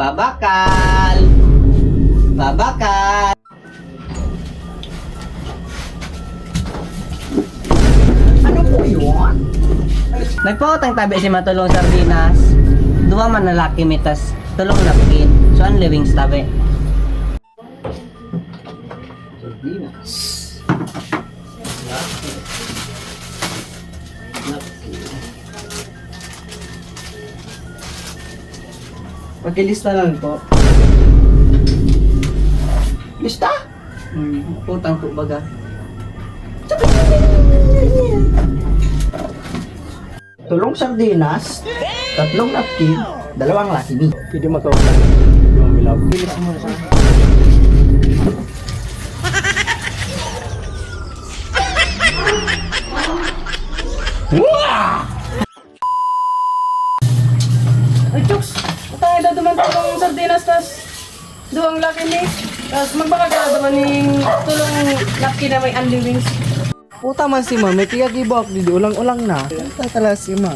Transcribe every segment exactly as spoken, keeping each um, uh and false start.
Pabakal! Pabakal! Ano po yun? Nagpautang tabi si Matulong sardinas, duwa man na Lucky Me tas tulong napkin. So, only wings tabi. Sardinas. Napkin. Pakilista lang po. Lista? Hmm, utang po baga. Tulong sardinas, tatlong napkin, dalawang Lucky Me. Pwede makautang. Yung below. Bilis mo sa Ay, Chooks! Patay na duman tulong sardinas, tas duwang Lucky Me. Tas magbaka ka duman ning tulong napkin na may only wings. Puta man si Ma'am, may piyag-ibok, di ulang-ulang na. Tatala si Ma.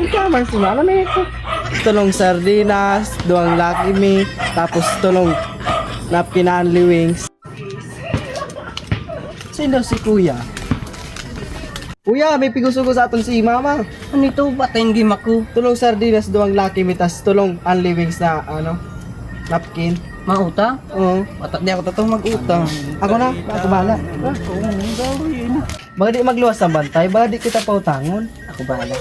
Ikaw man si Ma, ano na yun? Tulong sardinas, duwang Lucky Me, tapos tulong napkin na only wings. Sino si Kuya? Kuya, may pigusugo sa aton si Mama. Ano ito? Patay ang game ako. Tulong sardinas, duwang Lucky Me, tas tulong only wings na, ano, napkin. Mautang? Oo. Bata, di ako totoo mag-utang. Ako na, ako bahala. Baka di magluwas ang bantay, baka di kita pautangon. Ako bahala.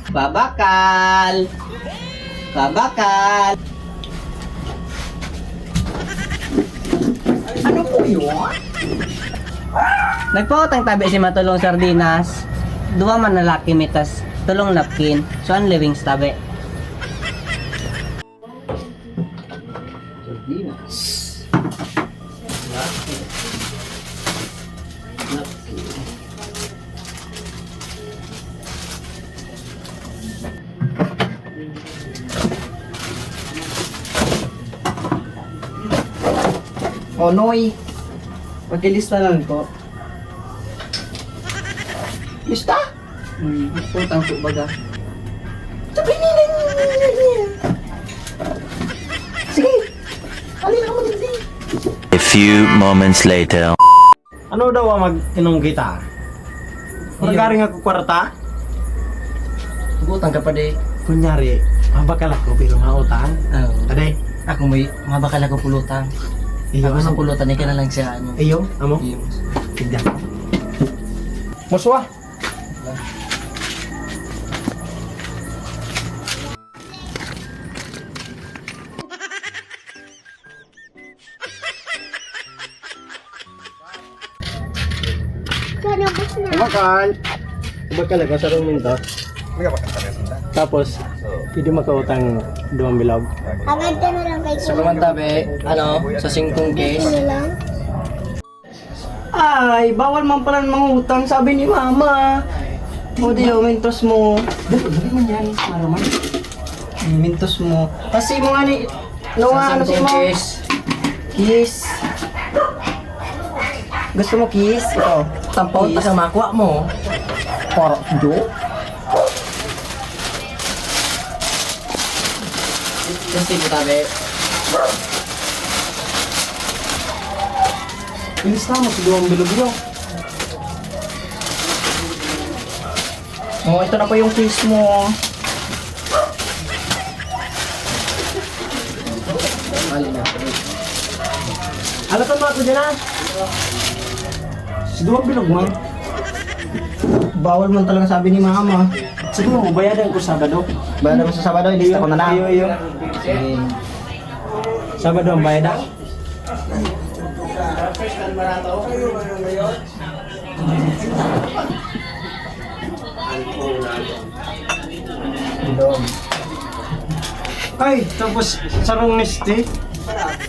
Babakal! Babakal! Ano po yun? Nagpautang tabi si Matulong sardinas, duwa man na Lucky Me tas tulong napkin, so only wings tabi. Sardinas. Napkin. O, Noy. Pakilista lang po. Lista? Hmm, utang po baga. Sabi nila, sige. Alin ako din? A few moments later. Ano daw ang mag-inom kita? Iyo. Pagkaring ako kwarta? Utang ka pa, di. Kunyari, mabakal ako, pero mautang. Oo. Ade? Ako may mabakal ako pulutang. Iyo, ako sa ano? Pulutan, ika na lang siya, ano. Iyo, amo? Iyo. Tignan. Muswa? Bakal. Bakal ako sa room nito. Tapos, pwede makautang duwang bilog. Agad ka na lang kay Sa kumantabi, ano, sa singkong case. Ano lang? Ay, bawal man pala mangutang, sabi ni Mama. O di, oh, mentos mo. Dali, dali man yan, para man. Mentos mo. Kasi mo nga ni, no nga, ano si mo? Kiss. Kiss. Gusto mo kiss? Ito. Tampon, kiss. Tas ang makuha mo. Para, jo? Kasi mo tabi. Ilis na mo, si Duwang Bilog, bro. Oh, ito na po yung case mo. Alatan mo ako dyan, ha? Si Duwang Bilog, man. Bawal man talaga, sabi ni Mama. Sige mo, bayadan ko Sabado. Bayadan mo sa Sabado, ilista ko na lang. Iyo, iyo. Sige. Sabado ang bayad, ah. Ay, tapos sarong Nestea.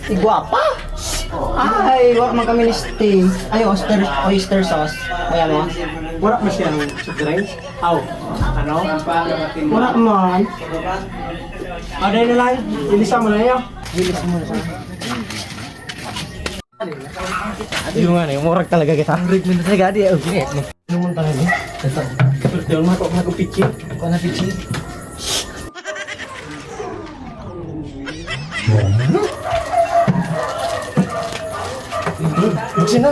Igwapa? Ay, wala man kami Nestea. Ay, oyster, oyster sauce. Ayan mo. Wala man siyang soft drinks. Aw, ano? Wala man. Ah, dahil na lang. Ilisa mo na niya. Ilisa mo na. Yung ano, yung murag talaga kita. Murag mo na talaga, di, oh, yes. Ano man talaga? Ito. Doon, mako, mako, pitsi. Ako na, pitsi. Pitsi na.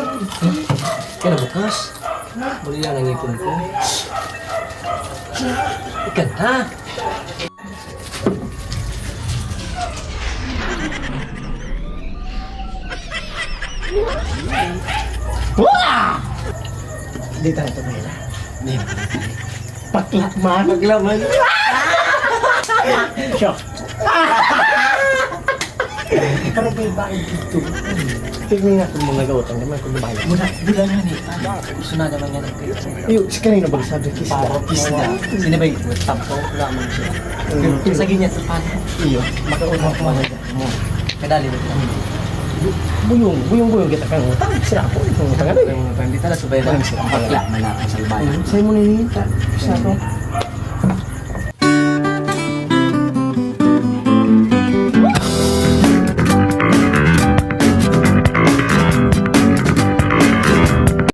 Kaya na bukas. Muli lang ang ipon ko. Ikan, ha? Wah! Di tayo tumira. Di. Pakla man. Pakla man. Shock. Pero may bayad dito. Tingnan nga kung mga gautang naman kung bayad. Wala, wala nga ni. Gusto na naman niya ng pera. Iyo, si kanina ba sabi, kiss Para lang. Kiss na. Sino ba yung tampo? Wala man siya. Mm. Yung sa ganyan, sa pan. Iyo. Makautang ko man. Kadali ba? Buyong, buyong, buyong kita kang utang. Sira ako itong utang, ano eh? Ang utang, di tala subay lang. Ang sira. Bakla, man ang salbahe. Mm, sa'yo mo na yun, ta-, sa ako.